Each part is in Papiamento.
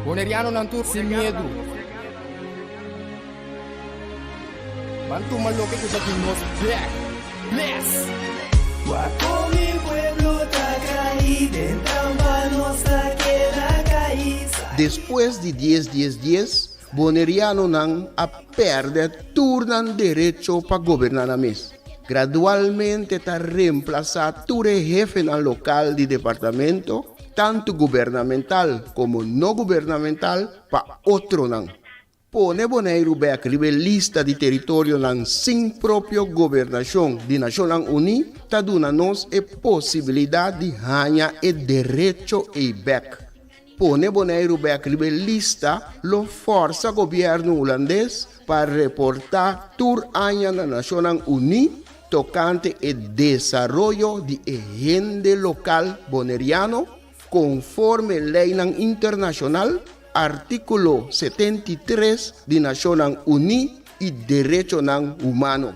Bonerianonan tur sin miedu. Ban tuma loke ku ta di nos bek. Bless! Wak kon mi pueblo ta kai den trampa nos ta keda kai. Despues di dies dies dies, Bonerianonan a pèrdè tur nan derecho pa goberná nan mes. Gradualmente ta remplasá tur e hefenan lokal di departamento, tantu gubernamental komo no gubernamental, pa otronan. Pone Boneiru bèk riba e lista di teritorionan sin propio gobernashon di Nashonnan Uní ta duna nos e posibilidat di haña e derecho ei bèk. Pone Boneiru bèk riba e lista lo fòrsa gobièrnu hulandes pa reportá tur aña na Nashonnan Uní tokante e desaroyo di e hende lokal boneriano konforme leinan internashonal, artíkulo 73 di Nashonnan Uní i derechonan humano.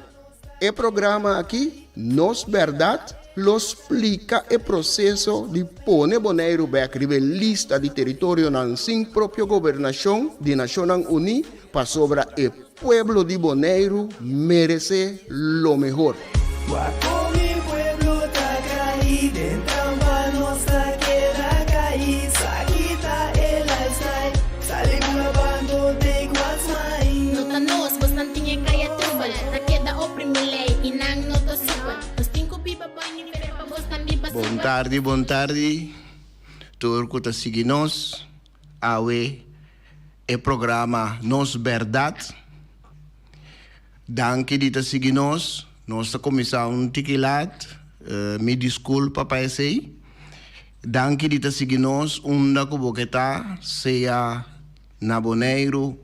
E programa aki, Nos Bèrdat, lo splika e proseso di pone Boneiru bèk riba e lista di teritorionan sin propio gobernashon di Nashonnan Uní pasobra e pueblo di Boneiru meresé lo mehor. Wak kon mi pueblo ta kai den trampa nos ta keda kai sa kita e lifestyle sali bula bando take what's mine. No ta nos, bosnan tin e kaya trubel Ta keda oprimi lei i nan no ta supel Nos tin ku biba bon i fere pa bosnan biba Bon super. tardi, bon tardi tur ku ta sigui nos awe e programa Nos Berdad. Danki di ta sigui nos. Nos ta kuminsá un tiki lat, mi diskulpa pa esei. Danki di ta sigui nos unda ku bo ke ta, sea na Boneiru,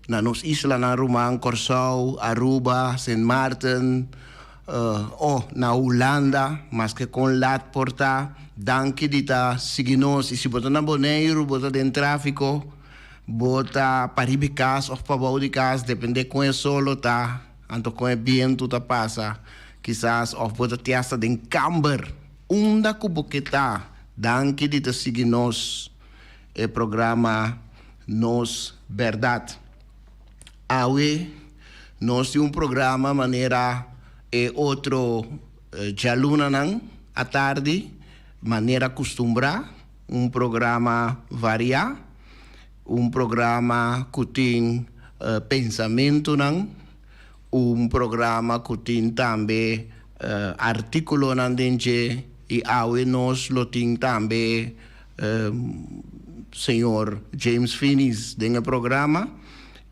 na nos islanan ruman Kòrsou, Aruba, Sint Maarten, o na Hulanda, maske kon lat por ta. Danki di ta sigui nos. I si bo ta na Boneiru, bo ta den tráfiko, bo ta pariba e kas òf pabou di kas, dependé kon e solo ta, anto kon e bientu ta pasa, kisas òf bo ta te asta den kamber. Unda ku bo ke ta, danki di ta sigui nos. E programa Nos Berdad. Awe nos tin un programa manera e otro djalunanan atardi, manera kustumbrá, un programa variá, un programa ku tin pensamentunan, un programa ku tin tambe artíkulonan den dje i awe nos lo tin tambe Señor James Finies den e programa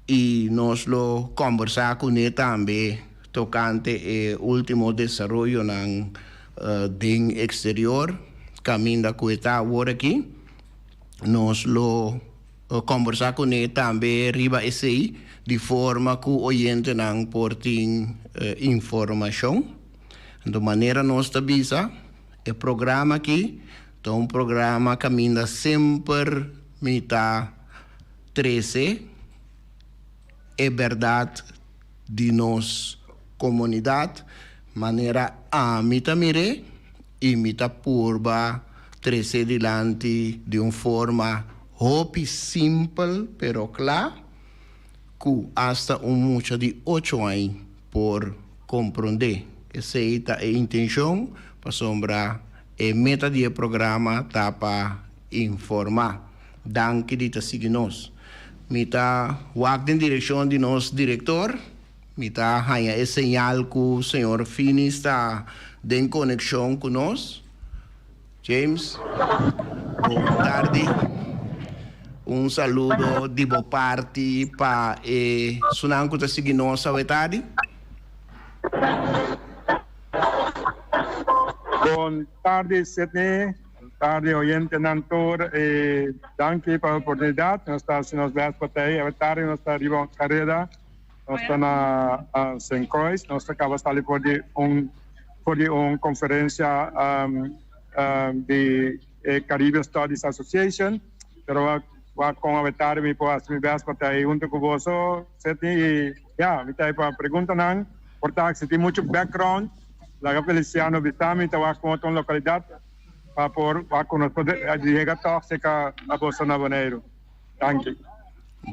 y nos lo combersa cune tambe tocante e ultimo desaroyonan den exterior caminda cu e ta awor aki. Nos lo combersa cune tambe riba esey di forma cu oyentenan por tin informacion. Anto manera nos ta bisa e programa aki Ta un programa kaminda semper mi ta trese e bèrdat di nos komunidat manera ami ta mir'é i mi ta purba trese dilanti di un forma hopi simpel pero kla ku asta un mucha di ocho aña por komprondé. Esei ta e intenshon pasobra E meta di e programa ta pa informá. Danki di ta sigui nos. Mi ta wak den direkshon di nos direktor. Mi ta haña e señal ku señor Finis ta den konekshon ku nos. James, bon tardi. Un saludo di bo parti pa e sunan ku ta sigui nos awe tardi. Bon tardi Sidney, bon tardi oyentenan tur y danki pa e oportunidad. Nos ta haci nos best pa ta ey. Awe tardi nos ta riba un careda, nos ta na Sint Croix, nos ta caba sali for di un for di un conferencia di e Caribbean Studies Association, pero wak con awe tardi mi por haci mi best pa ta ey hunto cu boso Sidney y ya mi ta ey pa preguntanan. Por ta si tin mucho background, laga Feliciano bisa mi ta wak con otro localidad pa por wak cu nos por yega tog cerca boso na Boneiru. Danki.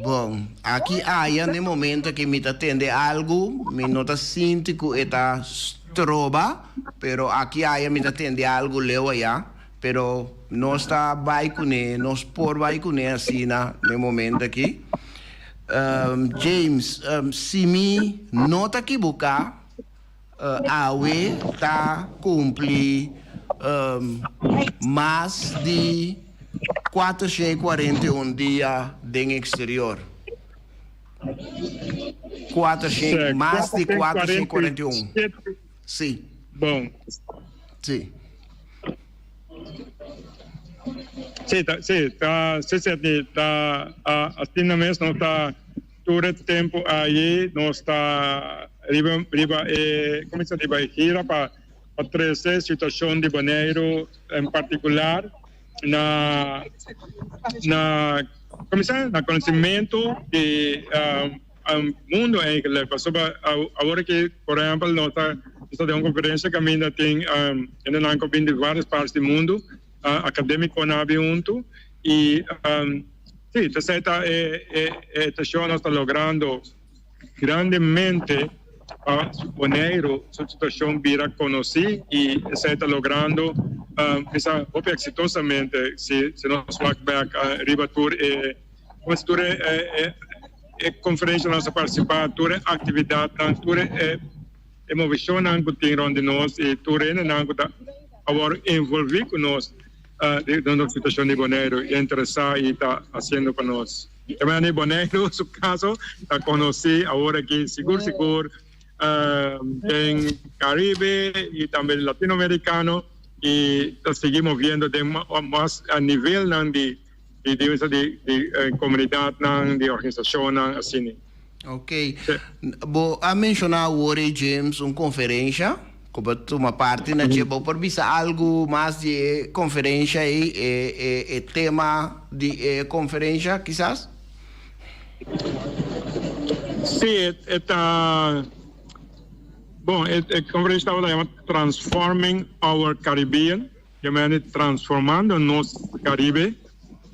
Bon, aki aya n'e momento ki mi ta tende algu, mi no ta sinti ku e ta stroba, pero aki aya mi ta tende algu leu aya, pero nos ta bai kuné, nos por bai kuné asina n'e momento aki. James, si mi no ta kibuká, Awe ta cumpli mas di 441 dia den exterior. Cuatrocientos, mas di 441. Si. Bon. Si. Si, ta, si, ta, si, si, ta, asina mes nos ta. Tur e tempu ayi nos ta riba riba e kuminsá riba e gira pa pa trese situashon di Boneiru en partikular na na kuminsá na konosimentu di mundu eigenlik pasobra awor aki por ehèmpel nos ta nos ta den un konferensia kaminda tin hendenan ku a bini di vários partes di mundu akadémikonan a bin huntu i Sí, esei ta e e tashon nos ta logrando grandemente pa Boneiru su situashon bira konosí i esei ta logrando bisa hopi eksitosamente si si nos wak bek riba tur e tur e e konferenshanan nos a partisipá, tur e aktividatnan, tur e e movishonnan ku tin rònt di nos i tur hendenan ku ta awor envolví ku nos den nos situashon di Boneiru i interesá i ta hasiendo pa nos. E manera di Boneiru su kaso ta konosí awor aki sigur sigur den Karibe i tambe Latinoamerikano i ta sigui moviendo den mas nivelnan di di komunidatnan, di organisashonnan asina. Ok. Bo a menshoná awor ei James un konferensha ku bo a tuma parti na dje. Bo por bisa algu mas di e konferensha ei, e e e tema di e konferensha kisas? Sí, e ta, bon, e e konferensha tabata yama Transforming Our Caribbean. Ke mende transformando nos Caribe,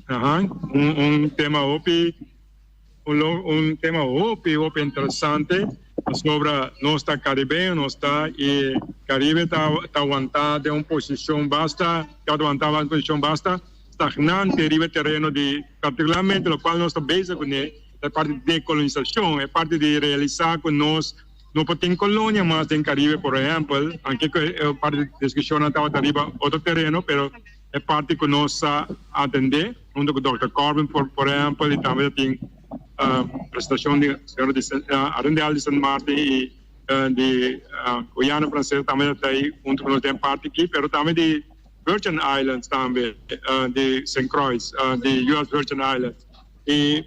aha, un un tema hopi. Un tema hopi hopi interesante pasobra nos ta Caribeño nos ta y Caribe ta ta wanta den un posicion basta ta wanta un posicion basta stagnante riba e tereno di particularmente locual nos ta bezig cune ta e parti di decolonisacion e parti di realisa cu nos no por tin colonia mas den Caribe por ehempel aunke cu e parti di discusionnan tabata riba otro tereno pero e parti cu nos sa atende hunto cu Dòkter Corbin por por ehempel y tambe ta tin presentacion di señora di Arendel di Sint Maarten y di Guyana Francesa tambe ta ta ahi hunto cu nos den parti aki pero tambe di Virgin Islands tambe di Sint Croix di US Virgin Islands y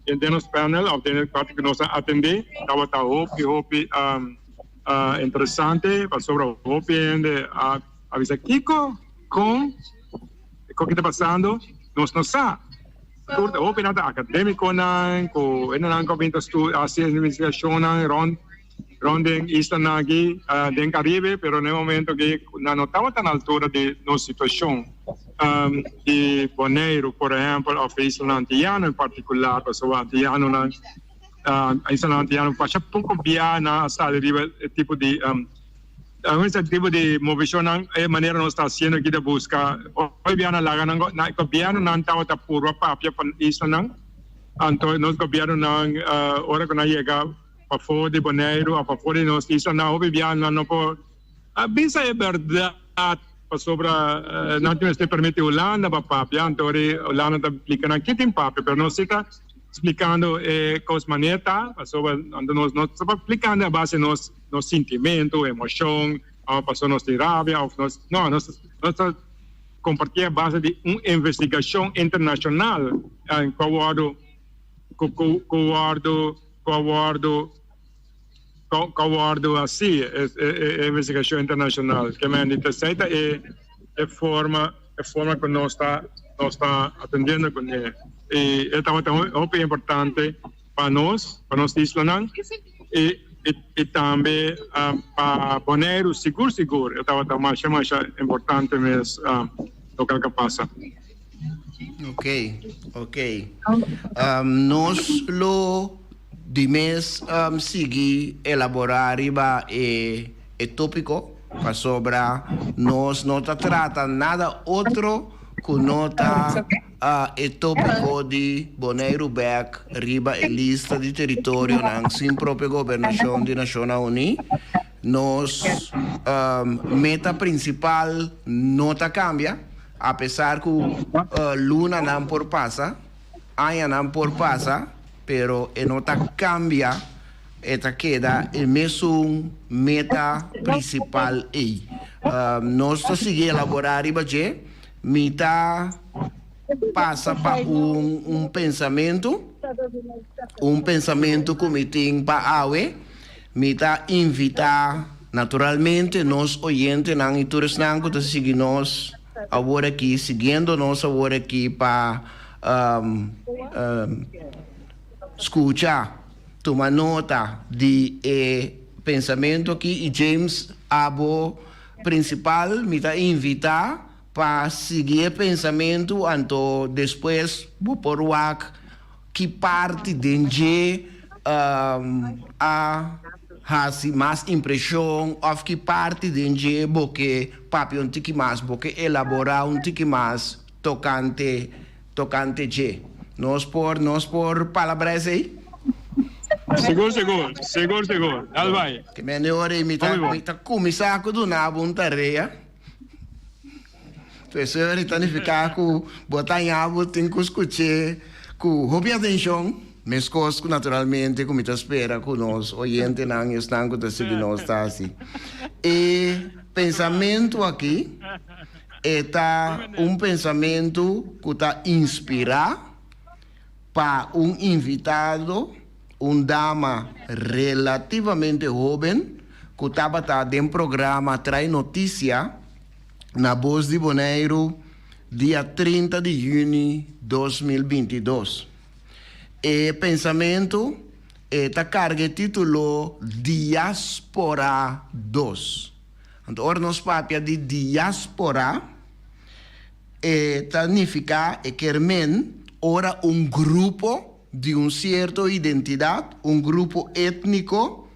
den nos panel of den e parti cu nos a atende tabata hopi hopi interesante pasobra hopi hende a A bisa kiko, kon, e kon ki ta pasando, nos no sa. Tur ta hopi nan ta akademikonan ku hendenan ku a bin ta hasi investigashonnan rònt rònt den islanan aki den Karibe, pero na e momento aki nan no tabata na altura di nos situashon di Boneiru por ehèmpel òf e islanan Antiano en partikular, pasobra Antianonan islanan Antiano masha poko bia nan a sali riba e tipo di Algun tipo di movishonnan e manera nos ta hasiendo aki ta buska hopi bia na laga nan na gobiernonan tabata purba papia pa islanan anto nos gobiernonan ora ku nan yega pafó di Boneiru of pafó di nos islanan hopi bia nan no por bisa e bèrdat pasobra nan tin mester permiti Hulanda pa papia anto ori Hulanda ta splika nan ki tin papia pero nos si ta splikando e kos manera ta pasobra anto nos no ta splikando a base nos nos sintimentu, emocion, of pasobra nos tin rabia of nos, no, nos nos ta comparti a base di un investigacion internacional cu a wordo cu cu cu wordo cu a wordo cu a wordo haci e e investigacion internacional. Ke men di esey ta e e forma e forma cu nos ta nos ta atendiendo cune y e tabata hopi importante pa nos, pa nos islanan y y tambe pa Boneiru sigur sigur e tabata masha masha importante mes loke a pasa. Ok, ok. Nos lo di mes sigui elaborá riba e e tópiko pasobra nos no ta trata nada otro ku no ta e tópiko di Boneiru bèk riba e lista di teritorionan sin propio gobernashon di Nashonnan Uní. Nos meta prinsipal no ta kambia, apesar ku lunanan por pasa, añanan por pasa, pero e no ta kambia, e ta keda e mesun meta prinsipal ei. Nos ta sigui elaborá riba dje. Mi ta pasa pa un un pensamentu, un pensamentu ku mi tin pa awe. Mi ta invitá naturalmente nos oyentenan i tur esnan ku ta sigui nos awor aki, siguiendo nos awor aki pa skucha, tuma nota di e pensamentu aki. I James, abo prinsipal mi ta invitá pa sigui e pensamentu, anto despues bo por wak ki parti den dje a hasi mas impreshon òf ki parti den dje bo ke papia un tiki mas, bo ke elaborá un tiki mas tokante tokante dje. Nos por nos por palabrá esei? Sigur sigur, sigur sigur. Dal bai. Ke mende ora ei mi ta mi ta kuminsá ku duna bo un tarea. Pues ta nifiká ku bo ta haña bo tin ku skuch'é ku hopi atenshon, meskos ku naturalmente ku mi ta spera ku nos oyentenan i esnan ku ta sigui nos ta hasi. E pensamentu aki e ta un pensamentu ku ta inspirá pa un invitado, un dama relativamente hóben ku tabata den programa Trae Notisia na Bos di Boneiru dia 30 di yüni 2022. E pensamentu e ta karga e título Diáspora dos. Anto ora nos papia di diáspora e ta nifiká, e kier men, ora un grupo di un sierto identidat, un grupo étniko,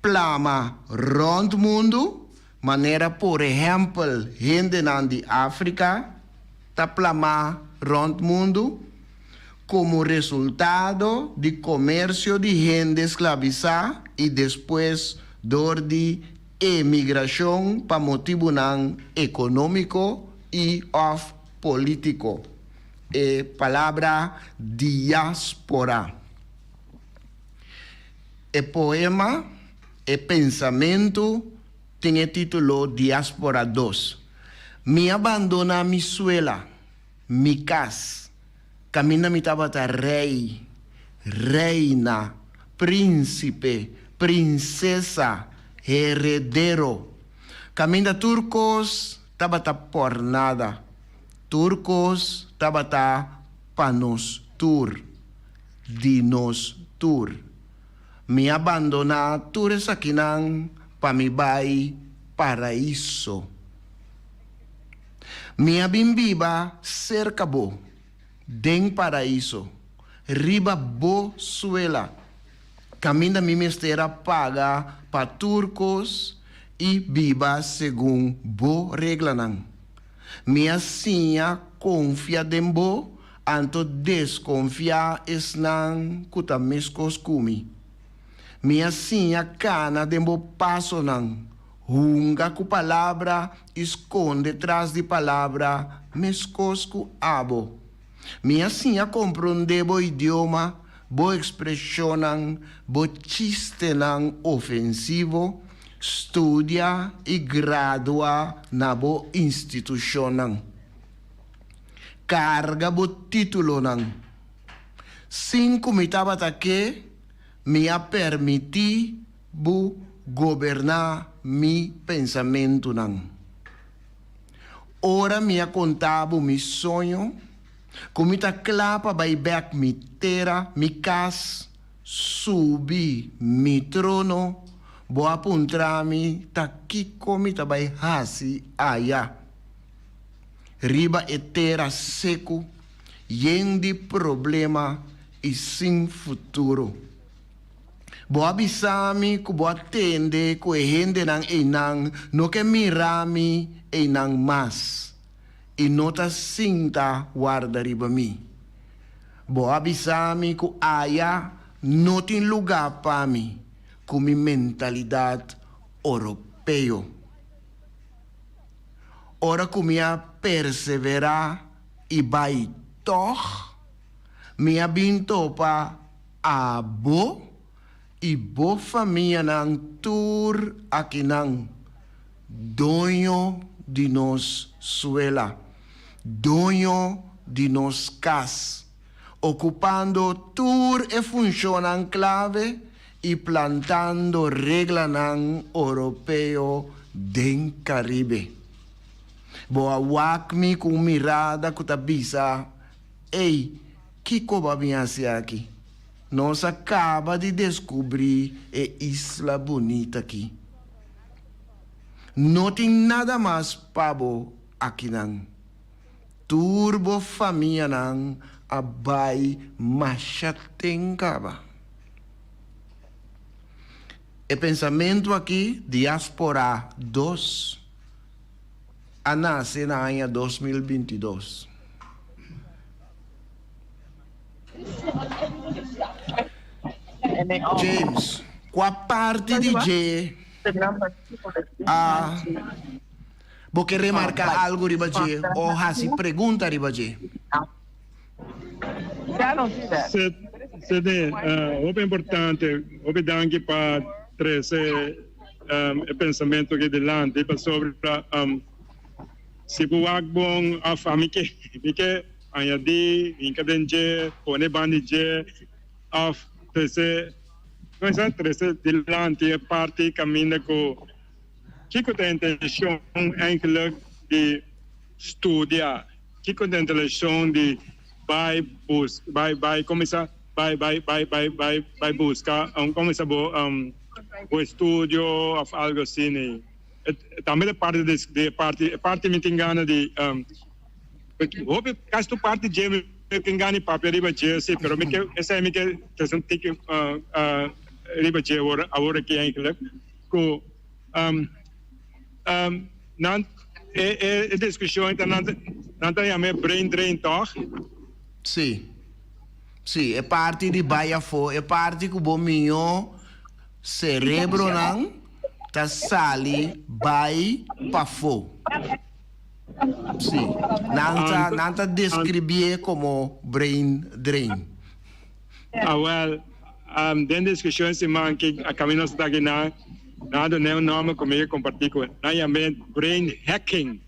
plama rònt mundu, manera por ehèmpel hendenan di Afrika ta plamá rònt mundu, komo resultado di komersio di hende sklabisá i despues dor di emigrashon pa motibunan ekonómiko i òf polítiko. E palabra diáspora. E poema, e pensamentu, tin e título Diáspora dos. Mi a bandoná mi suela, mi kas, kaminda mi tabata rei, reina, prínsipe, prinsesa, heredero. Kaminda tur kos tabata pòrnada, tur kos tabata pa nos tur. Di nos tur. Mi a bandoná tur esakinan pa mi bai Paraíso. Mi a bin biba serka bo, den Paraíso, riba bo suela, kaminda mi mester a paga pa tur kos i biba segun bo reglanan. Mi a siña konfia den bo Anto deskonfiá esnan ku ta meskos ku mi. Mi a siña kana den bo pasonan, hunga ku palabra i skonde tras di palabra meskos ku abo. Mi a siña komprondé bo idioma, bo ekspreshonnan, bo chistenan ofensivo, studia i gradua na bo institushonnan. Karga bo títulonan. Sin ku mi tabata ke, mi a permití bo goberná mi pensamentunan. Ora mi a konta bo mi soño, ku mi ta kla pa bai bèk mi tera, mi kas, subi mi trono, bo a puntra mi ta kiko mi ta bai hasi aya. riba e tera seku, yen di problema i sin futuro. Bo a bisa mi ku bo a tende ku e hendenan einan no ke mira mi einan mas i no ta sinta warda riba mi. Bo a bisa mi ku aya no tin lugá pa mi ku mi mentalidat oropeo. Ora ku mi a perseverá i bai tòg, mi a bin topa Abo i bo famianan tur akinan, doño di nos suela, doño di nos kas, okupando tur e funshonnan klave i plantando reglanan oropeo den Karibe. Bo a wak mi ku un mirada ku ta bisa, Ey, kiko bo a bin hasi aki? Nos a kaba di deskubrí e isla bunita aki. No tin nada mas pa bo akinan. Tur bo famianan a bai masha ten kaba. E pensamentu aki, Diaspora dos, a nase na aña 2022. James, kua parti di dje a bo ke remarka algu riba dje o hasi pregunta riba dje? Sidney, hopi importante, hopi danki pa trese e pensamentu aki dilanti pasobra si bo wak bon of ami ke mi ke añadi hinka den dje pone banda di dje of trese kuminsa trese dilanti e parti kaminda ku kiko ta e intenshon eigenlijk di studia kiko ta e intenshon di bai bus bai bai kuminsa Bai bai bai bai bai bai busca un como sa bo bo estudio of algo asina e tambe ta parti di di e parti e parti mi tin gana di hopi casi tur parti dje mi tin gana di papia riba dje si pero mi ke esei mi ke trese un tiki riba dje awor awor aki eigenlijk cu nan e e discusion ta nan nan ta yama e brain drain toch? Si. Sí, e parti di bai afó, e parti ku bo mihó serebronan ta sali bai pafó. Sí, nan ta, nan ta deskribié komo brain drain. Awèl, den diskushon siman ki a kaminda nos ta aki nan, nan a dun'é un nòmber ku mi ke kompartí ku nan yam'é brain hacking.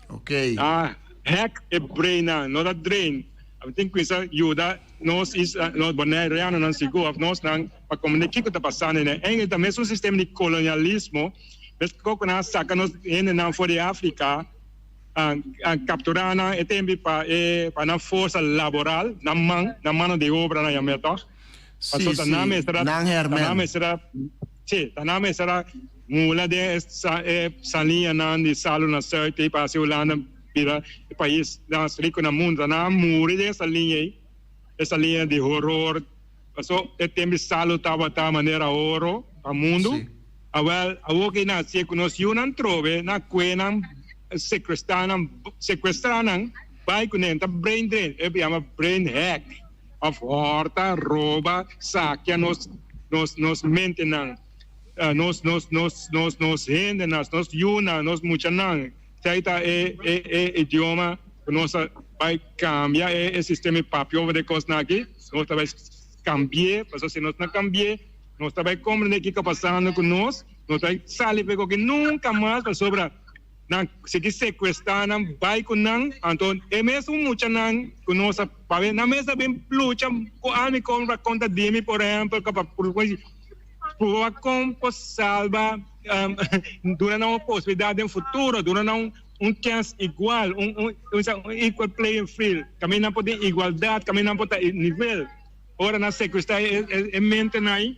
Ok. A hack e brainnan, no ta drain. Ami tin cuminsa yuda nos isla, nos Bonaireanonan sigur of nosnan pa comprende kico ta pasando den Engel. Ta mesun sistema di colonialismo, mes cu nan a saca nos hendenan for di Africa, a captura nan e tempo pa e pa nan forsa laboral, nan man, nan mano de obra nan yama toch? Sí, Pasobra ta sí, nan mester a, nan ta nan herment. mester a, sí, ta nan mester a Mula den e saliñanan di salu na Zuid ei pa hasi Hulanda bira e pais mas riku na mundu. Ta nan a muri den e saliña ei, e saliña di horor. Paso e tempu salu tabata manera oro pa mundu. Awel, awor ke nan hasié ku nos yunan trobe, nan kue nan, sekwestra nan, sekwestra nan, bai ku nan. Ta brain drain, e yama brain hack òf hòrta, roba, sakia nos nos nos mentenan. Nos, nos, nos, nos, nos hendenan, nos yunan, nos muchanan, esei ta e, e, e idioma ku nos a bai kambia e, e sistema di papia over di e kosnan aki. Nos ta bai kambi'é, pasobra si nos no kambi'é, nos ta bai komprendé kiko pasando ku nos, nos ta bai sali p'e koki nunka mas, pasobra nan sigui sekuestrá nan, bai ku nan, anto e mesun muchanan ku nos a papia, nan mes a bin lucha ku ami kontra kontra di mi, por ehèmpel, Proba kon por salba, duna nan un posibilidat den futuro, duna nan un chèns igual, un equal playing field, kaminda nan por tin igualdat, kaminda nan por ta nivel. Ora nan sekuestrá e mentenan ei,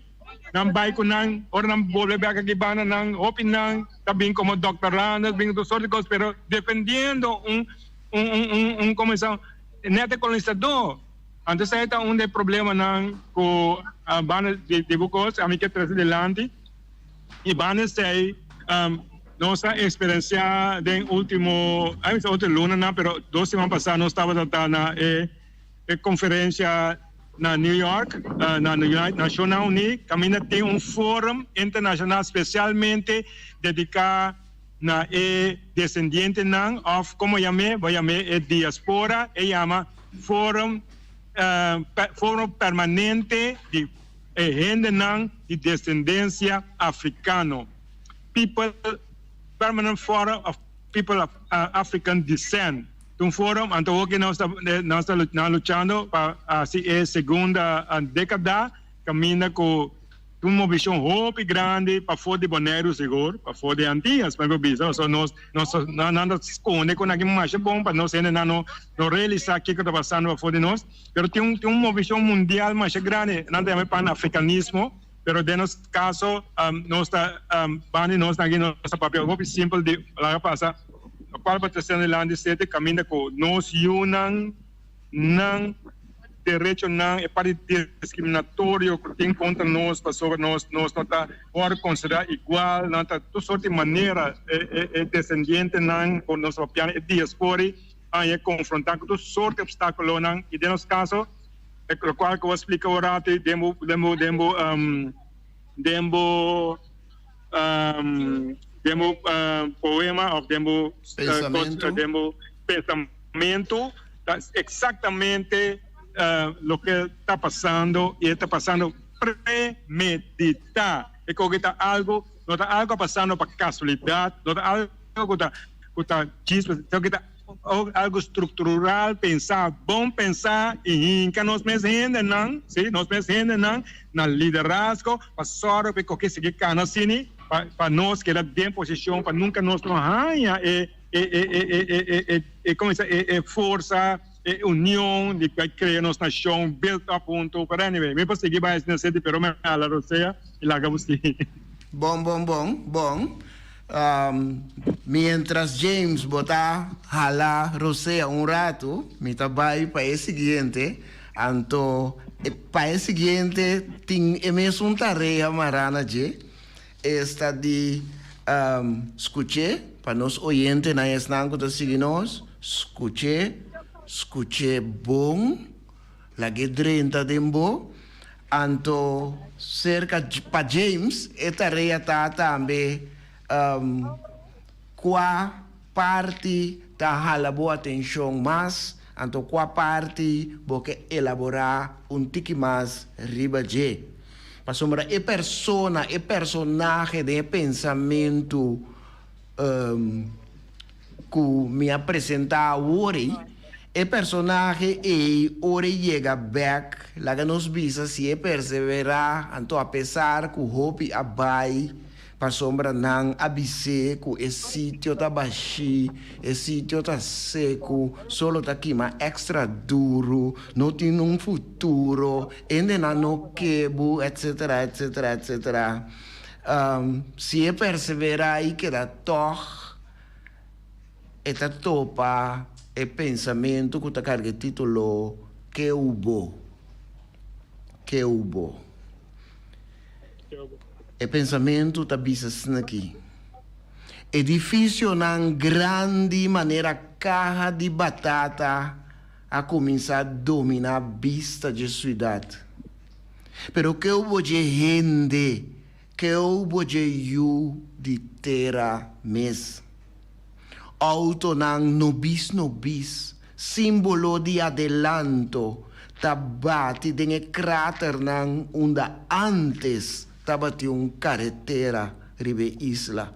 Nan bai ku nan, ora nan bolbe bek aki banda nan hopi nan ta bin komo doktorandos, bin ku tur sort di kos, pero defendiendo un un un un un komo sa nèt e kolonisadó. Anto esei ta un di e problemanan ku banda di di bo kos ami ke trese dilanti i banda esei nos a eksperensiá den ultimo, a bisa otro lunanan, pero dos siman pasá nos tabata ta na e E konferensia na New York, na Nashonnan Uní, kaminda tin un forum internashonal spesialmente dediká na e desendientenan òf komo yam'é, bo yam'é e diaspora, e yama Forum Forum Permanente di e Hendenan di Desendensia Afrikano, People Permanent Forum of People of African Descent. Ta un forum, anto hoki nos ta nos ta nan luchando pa hasi e segunda decada caminda cu ta un movicion hopi grandi pafo di Boneiru sigur, pafo di Antillas pa mi por bisa, pasobra nos nos nan ta sconde cu nan aki masha bon pa nos hendenan no no realisa kico ta pasando pafo di nos, pero tin un tin un movicion mundial masha grandi, nan ta yama e pan-africanismo, pero den nos caso nos ta banda di nos nan aki nos ta papia hopi simpel di laga pasa. Lokual pa trese nan dilanti sete kaminda ku nos yunan nan derechonan e parti diskriminatorio ku tin kontra nos pasobra nos nos no ta wòrdu konsiderá igual nan ta tur sort di manera e e e desendientenan ku nos ta papiando e diaspora haña konfrontá ku tur sort di opstákulonan i den nos kaso lokual ku bo a splika un ratu den bo den bo den bo den bo Den bo poema of den bo den bo pensamentu ta exactamente loke ta pasando y e ta pasando premedita. E koke ta algo, no ta algo a pasando pa casualidad, no ta algo cu ta cu ta djis, sino ta algo structural, pensa, bon pensa y hinca nos mes hendenan, si, nos mes hendenan na liderazgo pa sòru pa e koke sigui kana asini pa pa nos keda den posicion pa nunca nos no haña e e e e e e e e como bisa e e forsa e union di bay crea nos nacion build up hunto pero anyway mi por sigui bay asina seti pero mi hala rosea y laga bo sigui. Bon bon bon bon Mientras James bo ta hala rosea un ratu, mi ta bai pa e siguiente. Anto pa e siguiente tin e mesun tarea mará na dje, esta di skuch'é, pa nos oyentenan esnan ku ta sigui nos, skuch'é, skuch'é bon. Lag'é drenta den bo. Anto serka pa James e tarea ta tambe kua parti ta hala bo atenshon mas, anto kua parti bo ke elaborá un tiki mas riba dje. Pasobra e persona, e personahe den e pensamentu Ku mi a presentá awor ei, e personahe ei ora e yega bèk, laga nos bisa si e perseverá, anto apesar ku hopi a bai pasobra nan a bis'é ku e sitio ta bashí, e sitio ta seku, solo ta kima èkstra duru, no tin un futuro, hendenan no ke bo, etsetera, etsetera, etsetera. Si e perseverá i keda tòg, e ta topa e pensamentu ku ta karga e título Ke hubo? Ke hubo? E pensamentu ta bisa asina aki, Edifisionan grandi manera kaha di batata a kuminsá dominá bista dje siudat. Pero ke bo dje hende, ke bo dje yu di tera mes. Outonan nobis nobis, símbolo di adelanto, ta bati den e kraternan unda ántes tabatin un karetera riba e isla.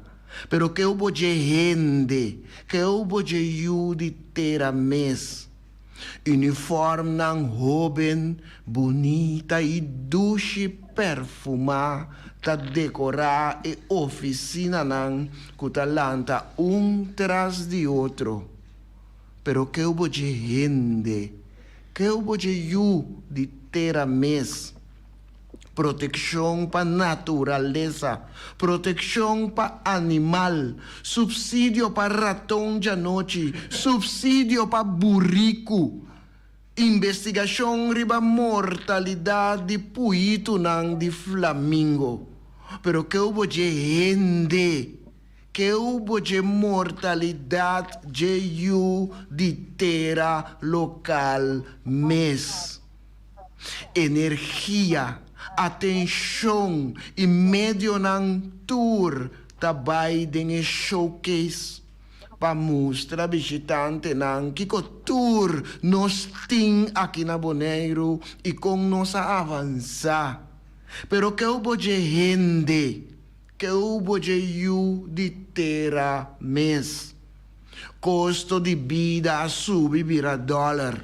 Pero ke bo dje hende, ke bo dje yu di tera mes. Uniformnan hóben, bunita i dushi perfumá ta dekorá e ofisinanan ku ta lanta un tras di otro. Pero keu bo dje hende, keu bo dje yu di tera mes. Protekshon pa naturalesa, protekshon pa animal, supsidio pa raton djanochi, supsidio pa buriku, investigashon riba mortalidat di puitunan di flamingo. Pero ke bo dje hende? Ke bo dje mortalidat dje yu di tera lokal mes? Energia, atenshon i medionan tur ta bai den e showcase pa mustra bishitantenan kiko tur nos tin aki na Boneiru i kon nos a avansá. Pero keu bo dje hende, keu bo dje yu di tera mes. Kosto di bida a subi bira dòler.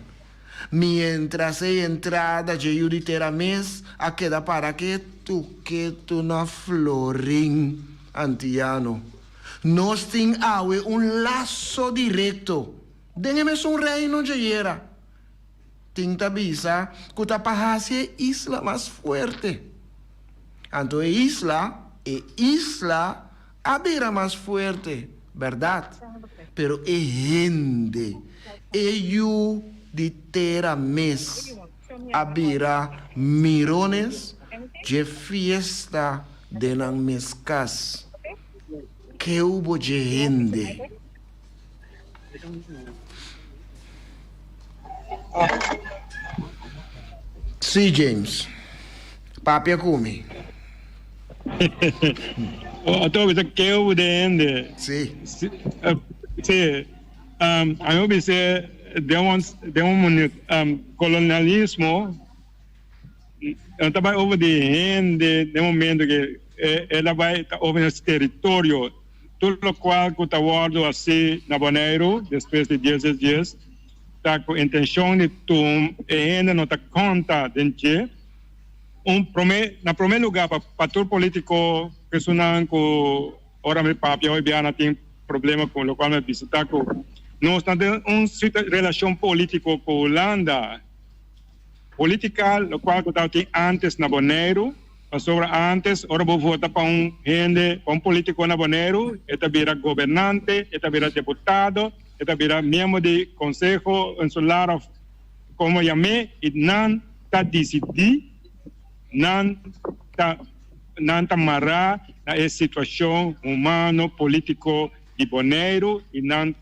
Miéntras e entrada dje yu di tera mes a keda para ketu ketu na florin antiano. Nos tin awe un laso direkto den e mesun reino dje yera. Tin ta bisa ku ta pa hasi e isla mas fuerte. Anto e isla, e isla a bira mas fuerte, bèrdat? Pero e hende, e yu di tera mes, a bira mirones dje fiesta den nan mes kas. Ke hubo dje hende? Sí, James. Papia ku mi. Ato bisa keu de hende. Sí. Sí. A mi bisa den un den un minuut. Kolonialismo no ta bai over di hende den momento ke el a bai ta over nos teritorio. Tur lokual ku ta wòrdu hasi na Boneiru despues di dies dies dies ta ku intenshon di tum e hende no ta konta den dje. Un prome na prome luga pa pa tur politico personanan cu ora mi papia hoy bia na tin problema cu locual mi a bisa ta cu nos ta den un relacion politico cu Hulanda politica locual cu tabatin antes na Boneiru pasobra antes ora bo vota pa un hende pa un politico na Boneiru e ta bira gobernante e ta bira deputado e ta bira miembro di conseho insular of como yam'e y nan ta disidí, nan ta nan ta mará na e situashon humano, polítiko di Boneiru i nan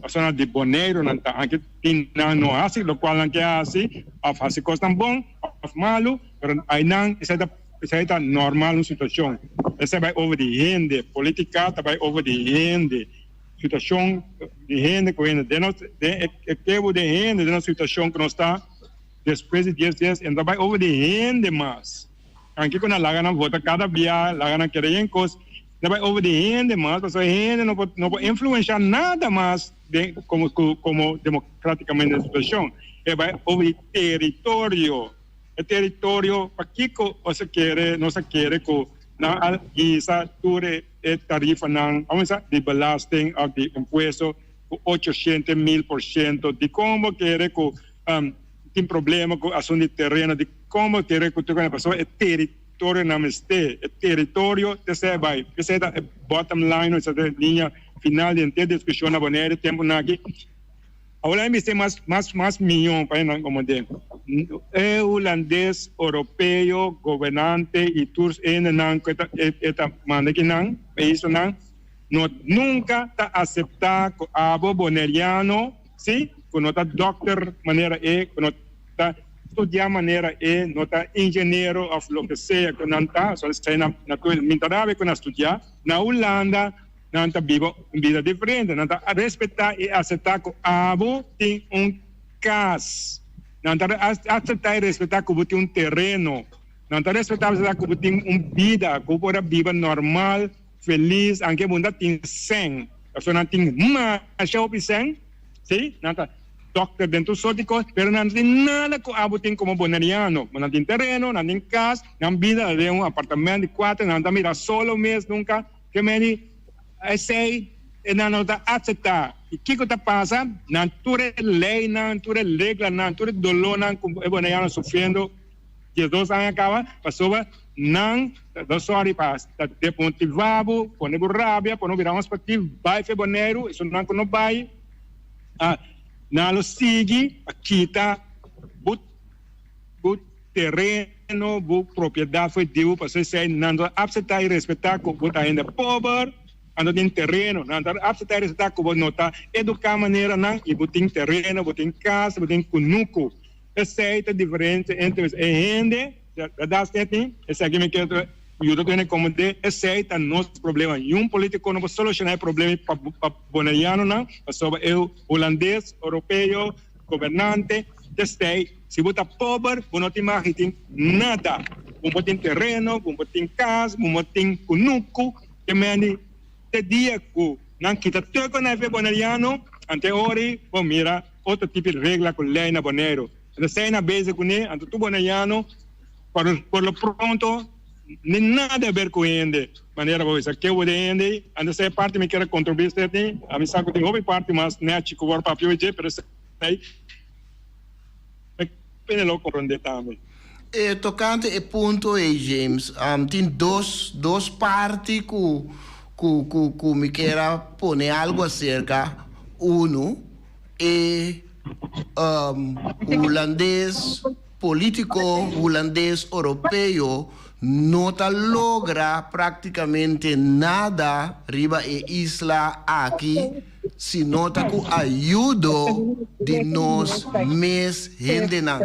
personanan di Boneiru nan ta anke tin nan no hasi lokual nan ke hasi òf hasi kosnan bon òf malu pero ainan esei ta esei ta normal un situashon esei bai over di hende polítika ta bai over di hende situashon di hende ku hende den nos den e kebu den hende den nos situashon ku nos ta. Despues di dies dies e no ta bai over di hende mas. Anke ku nan laga nan vota kada bia, laga nan keda yen kos, no ta bai over di hende mas pasobra e hende no por no por influensha nada mas den komo ku komo demokratikamente den situashon. E bai over di teritorio. E teritorio pakiko nos a kere nos a kere ku nan a hisa tur e e tarifanan, amo bisa di belasting òf di impuesto ku ocho shente mil por shento. Dikon bo kere ku tin problema ku asuntu di tereno di kon bo kere ku tur pasobra e teritorio nan mester e teritorio ta esei bai esei ta e bottom line esei ta e liña final di henter diskushon na Bonaire tempunan aki awor nan mester mas mas mas miyon pa nan komo den e hulandes oropeo gobernante i tur hendenan ku e ta manda kinan e islanan no nunka ta asepta ku abo boneriano Sí, ku no ta dòkter manera e, ku no ta studiá manera e, no ta ingeniero òf loke sea ku nan ta, so esei nan na tur mi ta rabia ku nan studiá. Na Hulanda nan ta biba un bida diferente, nan ta respetá i aseptá ku abo tin un kas, nan ta aseptá i respetá ku bo tin un tereno, nan ta respetá i aseptá ku bo tin un bida, ku bo por a biba normal. Felis anke bo ta tin sèn. Pasobra nan tin masha hopi sèn, si, nan ta dòkter den tur sort di kos, pero nan no tin nada ku abo tin komo boneriano. Nan tin tereno, nan tin kas, nan bida ta den un apartamento di kuater, nan ta mira solo mes nunka. Ke meni esei nan no ta akseptá. I kiko ta pasa? Nan tur e leinan, tur e reglanan, tur e dolónan ku e boneriano sufriendo. 12 aña kaba pasobra nan ta sòri pa ta demotivá bo, pone bo rabia, pone bo bira un sportief, bai fe Boneiru, esunnan ku no bai nan lo sigui pa kita bo bo tereno, bo propiedat for di bo pasobra esei nan ta apseptá i respetá ku bo ta hende pober. Nan ta tin tereno, nan ta apseptá e resultá ku bo no ta eduká manera nan i bo tin tereno, bo tin kas, bo tin kunuku. Esei ta diferensia entre e hende, bèrdat Stefny? Esaki mi kier yuda tur hende komprendé, esei ta nos problema. Niun polítiko no por solushoná e problema pa pa bonerianonan, pasobra e hulandes, oropeo, gobernante ta esei. Si bo ta pober, bo no tin mag di tin nada. Bo no tin tereno, bo no tin kas, bo no tin kunuku. Te mende te dia ku nan kita tur ku nan fe boneriano, ante ori bo mira otro tipo di regla ku lei na Boneiru. Anto esei nan bezig kuné, anto tur boneriano por por lo pronto ni nada haber ku hende, manera bo bisa ke bo den hende, anto esei parti mi kier a kontribuí Stephanie, ami sa ku tin hopi parti mas nechi ku wòrdu papia oye pero esei. Pene lo comprende tambe. E tocante e punto ei James, tin dos dos parti cu cu cu cu mi kier a pone algo acerca. Uno, e Hulandes, politico Hulandes Oropeo no ta logra practicamente nada riba e isla aki si no ta ku ayudo di nos mes hendenan,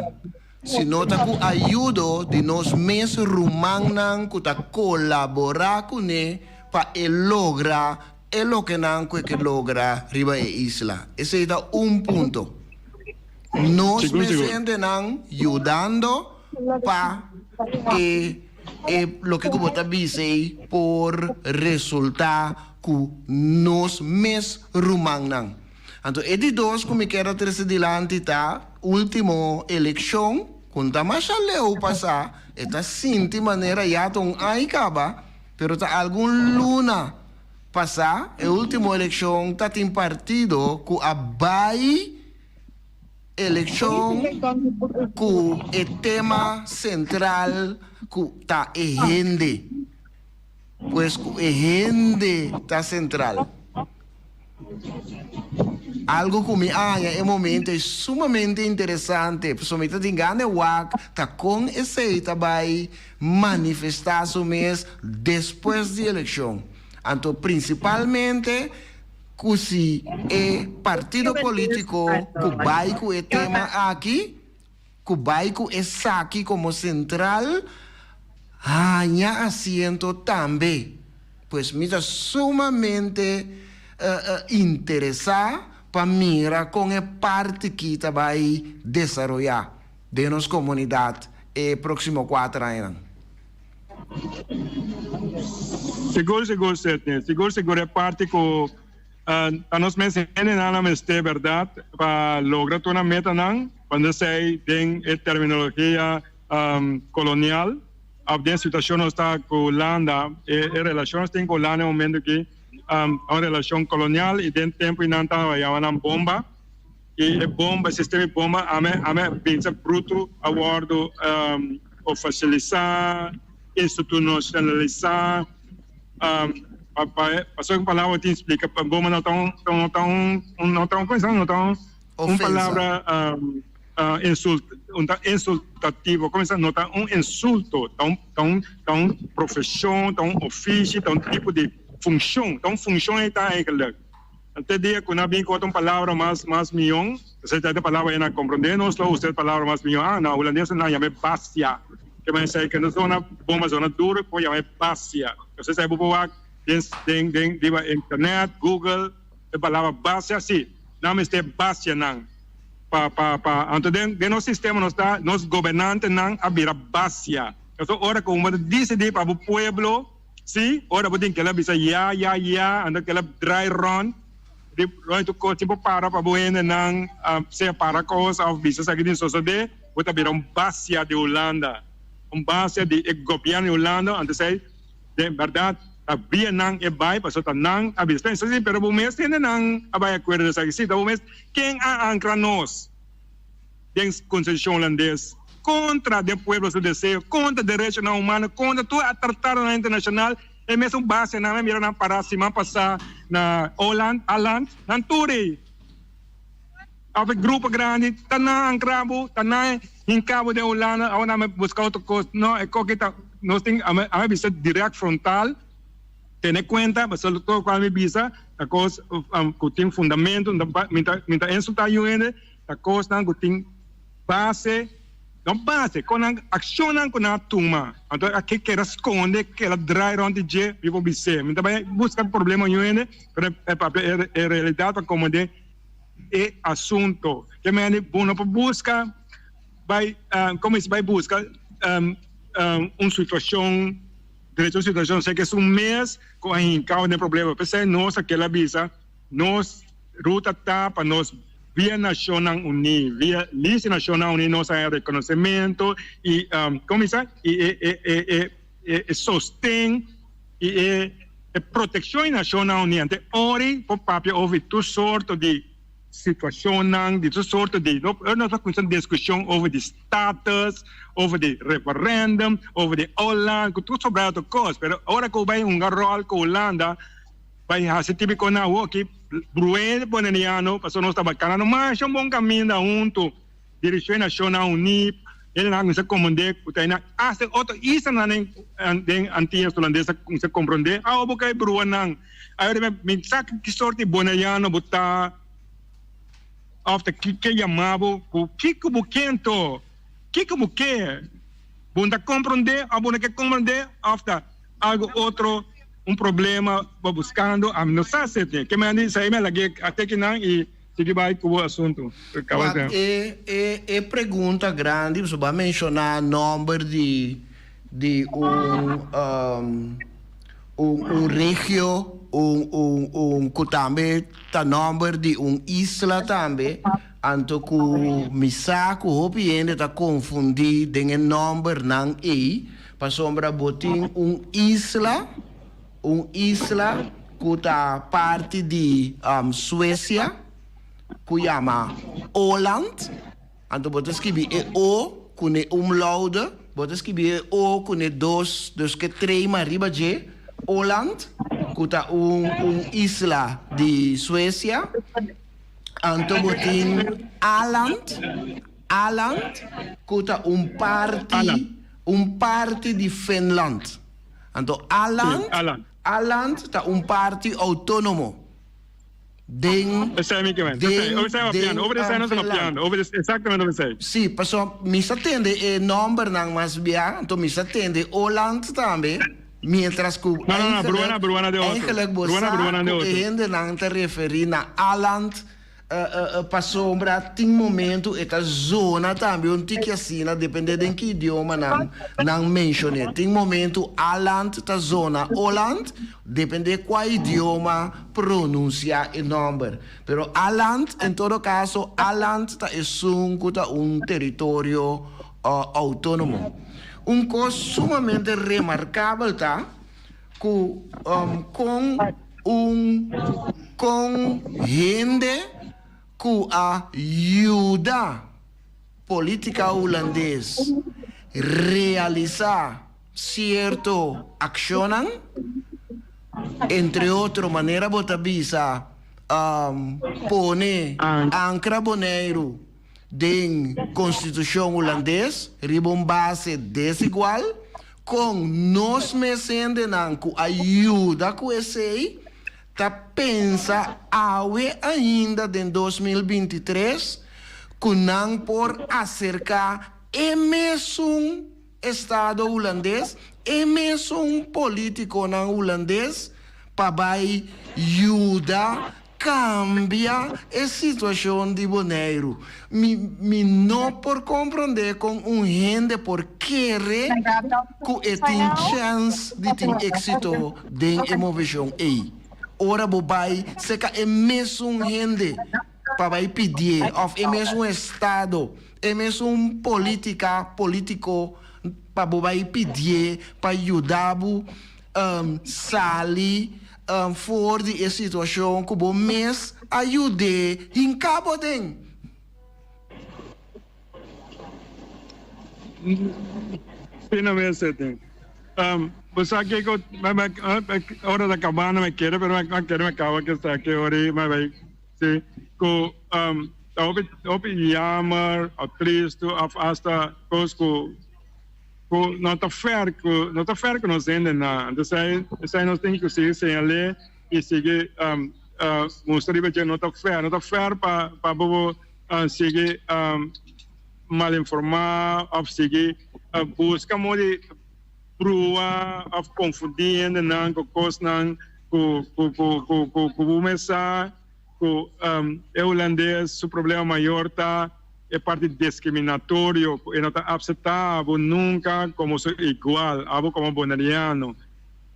si no ta ku ayudo di nos mes rumannan ku ta kolaborá kuné pa e logra e lokenan ku e ke logra riba e isla. Esei ta un punto. Nos mes hendenan yudando pa e e loke ku bo ta bisa ei por resultá ku nos mes rumannan. Anto e di dos ku mi kier a trese dilanti ta ultimo elekshon ku no ta masha leu pasá, e ta sinti manera ya ta un aña kaba, pero ta algun luna pasá e ultimo elekshon ta tin partido ku a bai Elekshon ku e tema sentral ku ta e hende. Pues ku e hende ta sentral. Algu ku mi a haña e momento ei sumamente interesante, pasobra mi ta tin gana e wak ta kon esei ta bai manifestá su mes despues di elekshon. Anto prinsipalmente. Ku si e partido polítiko ku bai ku e tema aki, ku bai ku esaki komo sentral, haña asiento tambe. Pues mi ta sumamente interesá pa mira kon e parti ki ta bai desaroyá den nos komunidat e próksimo kuater añanan. Sigur sigur Sidney, sigur sigur e parti ku ta nos mes hendenan a mester bèrdat pa logra tur nan metanan cuando esei den e terminologia colonial of den situacion nos ta cu Hulanda e relacion nos tin cu Hulanda e momento aki ta un relacion colonial y den tempo y nan ta yama nan bomba y e bomba e sistema di bomba ame ame binsa bruto a wordo oficialisa institucionalisa pasobra un palabra tin splica bomba no ta un no ta un no ta un no ta un Un palabra insultativo, como no ta un insulto, ta un ta un ta un profesion, ta un ofishi, ta un tipo di funcion, ta un funcion ei ta eigenlijk. Te dia cu nan bin cu otro palabra mas mas mion, esei ta e palabra ei nan comprende, nos lo usa e palabra mas mion, ah na hulandes nan yama e basia, ke men esei ke no zona bon ma zona duro por yama e basia, esei bo por wak den den den riba internet, google. E palabra basia si, nan mester basia nan pa pa pa anto den den nos sistema nos ta nos gobernantenan a bira basia pasobra ora ku bo ta disidí pa bo pueblo si ora bo tin kila bisa ya ya ya anto kila drai rond di rond tur kos si bo para pa bo hendenan sea para kos òf bisa esaki tin sosodé bo ta bira un basia di Hulanda un basia di e gobièrnu di Hulanda anto esei Den bèrdat, ta bia nan e bai, pasobra ta nan a bisa. Pensa si, pero bo mes hende nan a bai akuerdo esaki. Si, ta bo mes. Ken a ankra nos den Konstitushon Hulandes? kontra den pueblo su deseo, kontra derechonan humano, kontra tur a tratadonan internashonal, e mesun basenan mi a mira nan pará siman pasá na Oland, Aland, nan tur ei. Of e grupo grandi ta nan ankra bo, ta nan hinka bo den Hulanda, awor nan a buska otro kos. No, e koki ta, nos tin, ami a bisa direct frontal, tene kuenta, pasobra tur lokual mi bisa ta kos ku tin fundamento, mi ta mi ta insulta yu hende, ta kosnan ku tin base, no base, kon nan akshonnan ku nan a tuma, anto a ke keda skonde, keda drai rònt di dje, mi por bis'é. Mi ta bai buska problema yu hende, pero e papia e realidat pa komende. E asunto. Ke mende bo no por buska bai como dice bai buska un situacion derecho un situacion se ke su mes cu a hincao den problema pesey nos a kela bisa nos ruta ta pa nos via Nacionnan Uni via lista Nacionnan Uni nos a haña reconocimento y como dice y e e sosten y e E protekshon di Nashonnan Uní ante ori por papia over di tur sorto di situashonnan, di tur sorto di, no no ta kuminsá diskushon over di status, over di referendum, over di Holland, ku tur sobrá otro kos. Pero ora ku bo bai hunga ròl ku Hulanda, bai hasi típiko nan awoki, bru'é boneriano, pasobra nos tabata kana masha un bon kaminda huntu. Direkshon di Nashonnan Uní, hendenan a kuminsá komprondé ku ta einan asta otro islanan den Antias Hulandes a kuminsá komprondé, Awo bo kai bruanan, awo mi sa ki sorti di boneriano bo ta òf ta ke yama bo, ku kiko bo ke anto? Kiko bo ke? Bo no ta komprondé òf bo no ke komprondé òf ta algu otro, un problema bo buskando? Ami no sa sete. Ke manera di esei mi a lag'é ate kinan i. Sigui bai ku bo asuntu. Wak, e e e pregunta grandi, pasobra bo a menshoná nòmber di di un un un regio, un un un ku tambe ta nòmber di un isla tambe, anto ku mi sa ku hopi hende ta konfundí den e nòmbernan ei, pasobra bo tin un isla. Un isla ku ta parti di Suesia ku yama Åland. Anto bo ta skibi e O ku ne umlaude, bo ta skibi e O ku ne dos, dus ke trema riba dje, Åland, ku ta un un isla di Suesia. Anto bo tin Aland, Aland, ku ta un parti, un parti di Finland. Anto Aland, Aland ta un parti outónomo den, den, den Finland. Sí, pasobra mi sa tende e nòmbernan mas bia, anto mi sa tende Åland tambe, miéntras ku eigenlijk, eigenlijk bo sa ku e hendenan ta referí na Aland. Pasobra tin momento e ta zona tambe un tiki asina, depende den ki idioma nan nan menshon'é. Tin momento Aland ta zona Oland, depende kua idioma pronunsiá e nòmber. Pero Aland, en todo kaso, Aland ta esun ku ta un teritorio outónomo. Un kos sumamente remarkabel ta ku kon un kon hende ku a yuda politika hulandes realisá sierto akshonnan, entre otro manera bo ta bisa pone ankra Boneiru den konstitushon hulandes riba un base desigual. Kon nos mes hendenan ku a yuda ku esei ta pensa awe ainda den 2023 ku nan por aserká e mesun estado hulandes, e mesun politikonan hulandes pa bai yuda Cambia e situacion di Boneiru. Mi mi no por comprende con un hende por kere cu e tin chens di tin exito den e movecion ey. Ora bo bay seca e mesun hende pa bay pidié of e mesun estado, e mesun politica, politico pa bo bay pidié pa yuda bo sali for di e situashon ku bo mes a yud'é hinká bo den. Sí, no me sete. Bo sa kiko, ora ta kabando mi kere, pero mi kere mi kaba ke sa ke ora mi bai, sí, ku ta hopi, hopi jammer of tristu of hasta kos ku ku no ta fair ku no ta fair ku nos hendenan. Entonces esei nos tin ku sigui señal'é i sigui mustra riba dje no ta fair, no ta fair pa pa bo sigui malinformá òf sigui buska modo di brua òf konfundí hendenan ku kosnan ku ku ku ku ku bo mes sa ku e hulandes su problema mayor ta e parti diskriminatorio ku e no ta apseptá abo nunka komo su igual, abo komo boneriano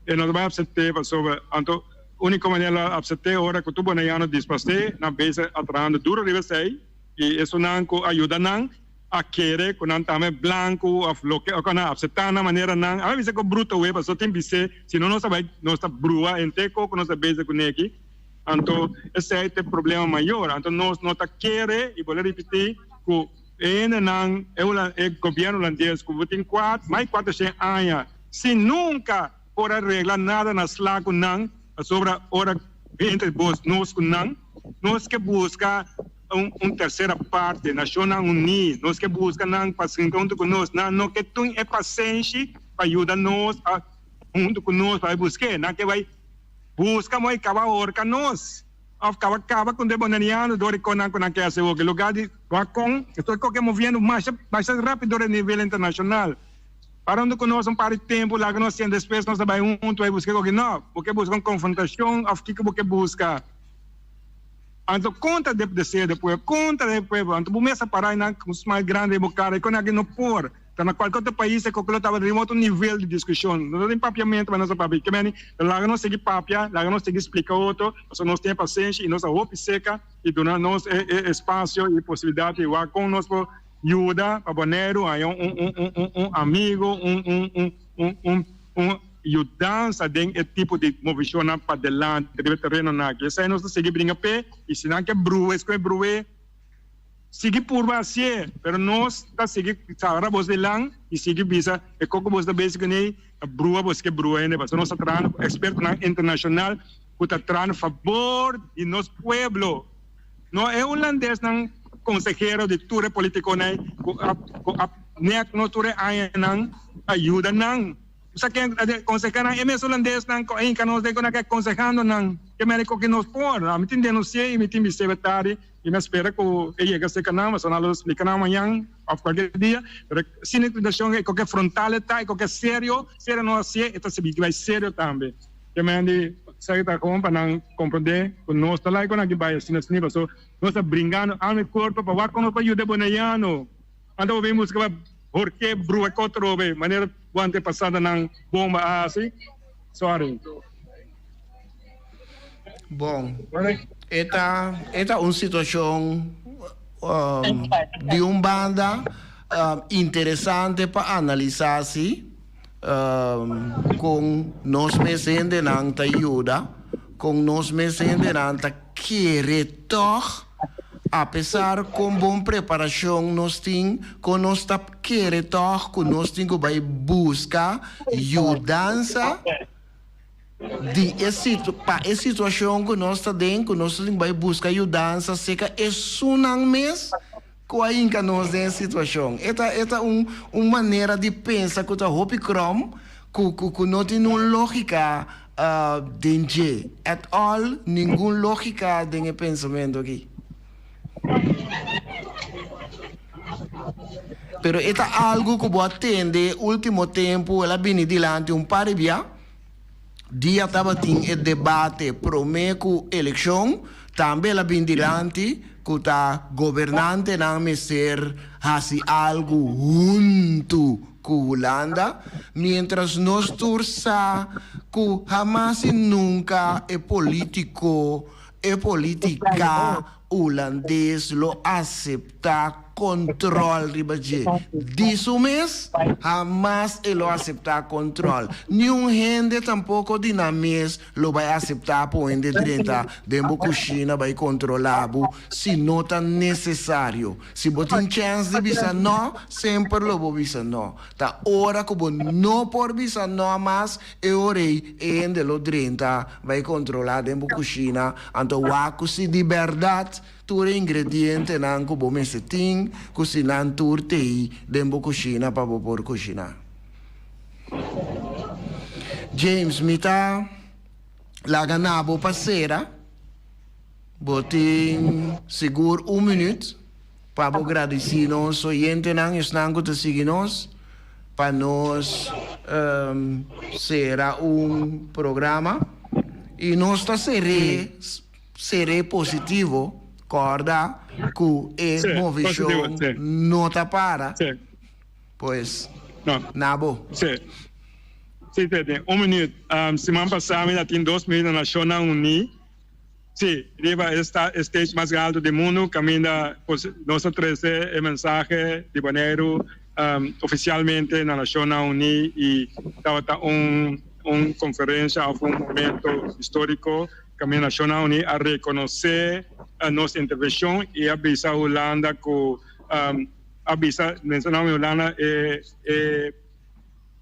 e no ta bai apsept'é pasobra anto úniko manera lo apsept'é ora ku tur boneriano disparse nan bes a trahando duro riba esei. I esunnan ku a yuda nan a kere ku nan tambe blanku òf loke òf nan apseptá nan manera nan a bisa ku bruto wei pasobra tin bis'é si no nos ta bai nos ta brua henter koko nos ta bezig kuné aki anto esei ta e problema mayor anto nos no ta kere i bo lo ripití ku e hendenan e e gobièrnu hulandes ku bo tin mas di kuatershen aña sin nunka por a regla nada na sla ku nan pasobra ora entre bos nos ku nan nos ke buska un tercera parte, Nacionnan Uní, nos ke buska nan pa sinta huntu ku nos. Nan no ke tun e pasenshi pa yuda nos a huntu ku nos pa bai busk'é. Nan ke bai buska mooi kaba horka nos òf kaba kaba ku de boneriano dor di kon nan ku nan ke hasi hopi. Lugar di wak kon estoy koke moviendo masha masha rápido riba nivel internashonal. Para huntu ku nos un par di tempu laga nos sienta despues nos ta bai huntu bai buska koke. No, bo ke buska un konfrontashon òf kiko bo ke buska? Anto kontra de deseo de pueblo, kontra de pueblo. Anto bo mes a para einan ku un smile grandi den bo kara, e kon aki no por. Ta na kualke otro pais e koko lo tabata riba otro nivel di diskushon. No ta tin papiamentu pa nos a papia. Ke meni, laga nos sigui papia, laga nos sigui splika otro, pasobra nos tin e pasenshi i nos a hopi seka i duna nos e e espasio i posibilidat di wak kon nos por yuda pa Boneiru haña un un un un un amigo, un un un un un un yudansa den e tipo di movishonnan padelante riba e terenonan aki. Esei nos ta sigui bringa p'e i si nan ke brua es ku e bru'é, sigui purba hasié, pero nos ta sigui sara bos dilan i sigui bisa e kos ku bos ta besi kuné ta brua bos ke brua hende pasobra nos ta trahando ku ekspertonan internashonal ku ta traha na fabor di nos pueblo. No e hulandesnan konsehero di tur e politikonan ei ku a ku a nek nos tur e añanan pa yuda nan. Sa ken a konsehá nan? E mes hulandesnan ku a hinka nos den ku nan ke konsehando nan ke meri ku nos por. Ami tin denunsi'é i mi tin bis'é tardi i mi a spera ku e yega serka nan pasobra nan lo splika nan mañan òf kualke dia. Pero sin intimidacion e koke frontal e ta e koke serio, serio no hasié e ta sigui bai serio tambe. Ke men di esaki ta kon pa nan komprondé ku nos ta laik ku nan ki bai asina asina paso nos ta bringando alma i kuerpo pa wak kon nos por yuda e boneiano. Anto bo bin buska pa horke brua ku otro be manera bo antepasadanan bomba a hasi. Sorry. Bon, e ta e ta un situashon di un banda interesante pa analisá si. Kon nos mes hendenan ta yuda, kon nos mes hendenan ta kere tòg, apesar kon bon preparashon nos tin, kon nos ta kere tòg ku nos tin ku bai buska yudansa di e situ pa e situashon ku nos ta den, ku nos tin ku bai buska yudansa serka esunnan mes. Ku a hinka nos den e situashon. E ta e ta un un manera di pensa ku ta hopi krom, ku ku ku no tin un lógika den dje. At all, ningun lógika den e pensamentu aki. Pero e ta algu ku bo a tende último tempu, el a bini dilanti un par di bia. Dia tabatin e debate prome ku elekshon, tambe el a bin dilanti ku ta gobernantenan mester hasi algu huntu ku Hulanda, mientras nos tur sa ku hamas i nunka e politiko, e politika hulandes lo asepta. kòntròl riba dje. Di su mes, hamas e lo aseptá kòntròl. Niun hende tampoko di nan mes lo bai aseptá pa un hende drenta den bo kushina bai kontrolá bo si no ta nesesario. Si bo tin chèns di bisa nò, semper lo bo bisa nò. Ta ora ku bo no por bisa nò mas, e ora ei e hende lo drenta bai kontrolá den bo kushina, anto wak ku si di bèrdat Tur e ingredientenan ku bo mester tin ku si nan tur t'ei den bo kushina pa bo por kushiná. James, mi ta laga na bo pa sera. Bo tin sigur un minüt pa bo gradisí nos oyentenan, esnan ku ta sigui nos, pa nos sera un programa. I nos ta ser'é. Seré positivo, kòrda ku e movishon no ta para. Pues, na bo. Sí. Sí, Tete. Un minuut. Siman pasá mi ta tin dos minuut na Nashonnan Uní. Sí, riba e stage mas altu di mundu kaminda nos a trese e mensahe di Boneiru ofisialmente na Nashonnan Uní i tabata un konferensha òf un momento históriko. Kaminda Nashonnan Uní a rekonosé nos intervenshon i a bisa Hulanda ku a bisa Nashonnan Uní Hulanda e e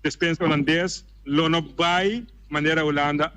despensa hulandes lo no bai manera Hulanda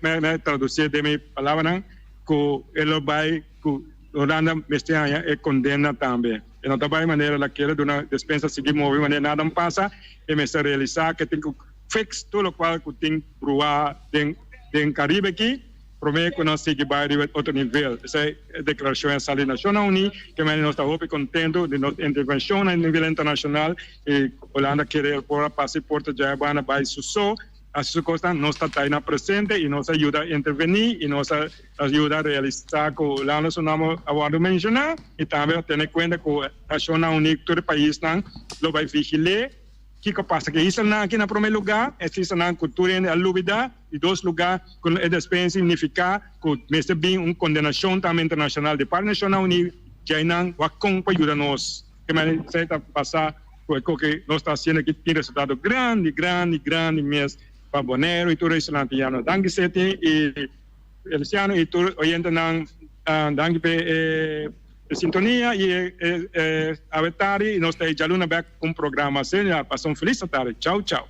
mi a tradusié den mi palabranan ku e lo bai ku Hulanda mester haña e kondena tambe e no ta bai manera la kere duna despensa sigui move manera nada no pasa e mester realisá ke tin ku fix tur lokual ku tin bruá den den Caribe aki prome ku nos sigui bai riba otro nivel. Esei e deklarashon a sali Nashonnan Uní ke mende nos ta hopi kontentu di nos intervenshon na nivel internashonal i Hulanda kere por a pasa e porta djai banda bai su so hasi su kosnan. Nos ta taina presente i nos a yuda intervení i nos a yuda realisá ku Hulanda su nomber a wòrdu menshoná i tambe a tene kuenta ku Nashonnan Uní tur e paisnan lo bai vigil'é. Kiko pasa ku e islanan aki na promé lugá? Es islanan ku tur hende a lubidá. Di dos lugá, ku e despensa signifiká ku mester bin un kondenashon tambe internashonal di parti Nashonnan Uní djainan wak kon pa yuda nos. Ke manera esei ta pasa ku e koke nos ta hasiendo aki tin resultado grandi, grandi, grandi mes pa Boneiru i tur e islanan antiano. Danki Seti i Luciano i tur oyentenan. Danki pa e. E sintonia y e awe tardi y nos ta e djaluna bek cu un programa asina. Pasa un feliz tardi. Chau chau.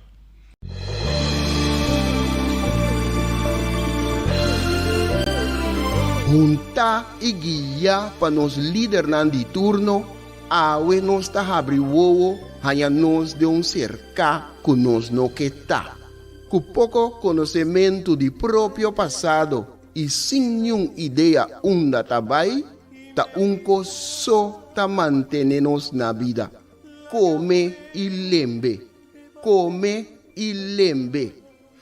Huntá i guiá pa nos lidernan di turno, awe nos ta habri wowo haña nos den un serká ku nos no ke ta. Ku poko konosementu di propio pasado i sin niun idea unda ta bai, ta un kos so ta mantene nos na bida, kome i lembe, kome i lembe.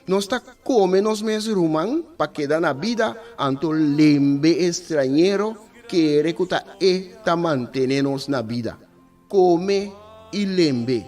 Nos ta kome nos mes ruman pa keda na bida, anto lembe e strañero kere ku ta e ta mantene nos na bida. Kome i lembe.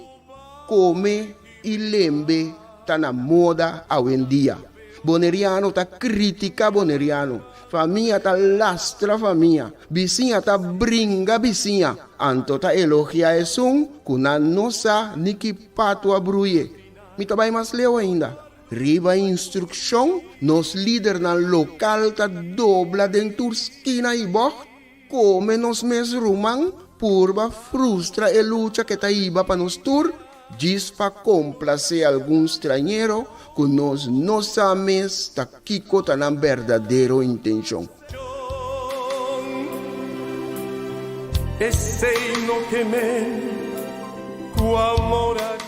Kome i lembe ta na moda awendia. Boneriano ta kritika boneriano. Famia ta lastra famia. Bisiña ta bringa bisiña. Anto ta elogia esun ku nan no sa ni ki patu a bruye. Mi ta bai mas leu ainda. Riba instrukshon, nos lidernan lokal ta dobla den tur skina i bògt. Kome nos mes ruman purba frustra e lucha ke ta hiba pa nos tur, djis pa komplasé algun strañero ku nos no sa mes ta kiko ta nan berdadero intenshon. Esei no ke men ku amor a.